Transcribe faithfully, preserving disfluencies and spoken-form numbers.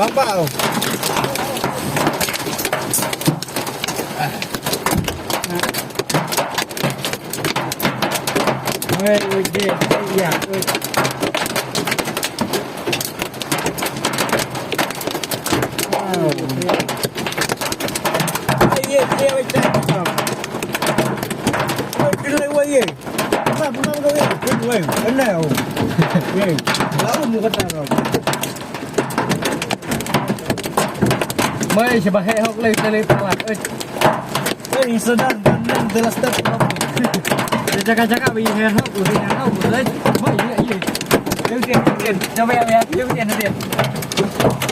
Bang bau. Oi, oi, oi, oi, oi. Wow. Oi, oi, oi, oi, oi. Oi, oi, oi, oi. Bang, bang, bang, oi, oi, oi. Oi, oi. Oi. Lau mu kata kau. Mai, siapa hek hok leh, tele palat. Eh. Eh, sedang, dan, dan, jelas tak apa. Dia jaga-jaga, bagi hek hok, bagi hek hok, bagi. Mai, iya, iya. Dia udah, dia udah. Coba ya, ya, dia udah, dia udah.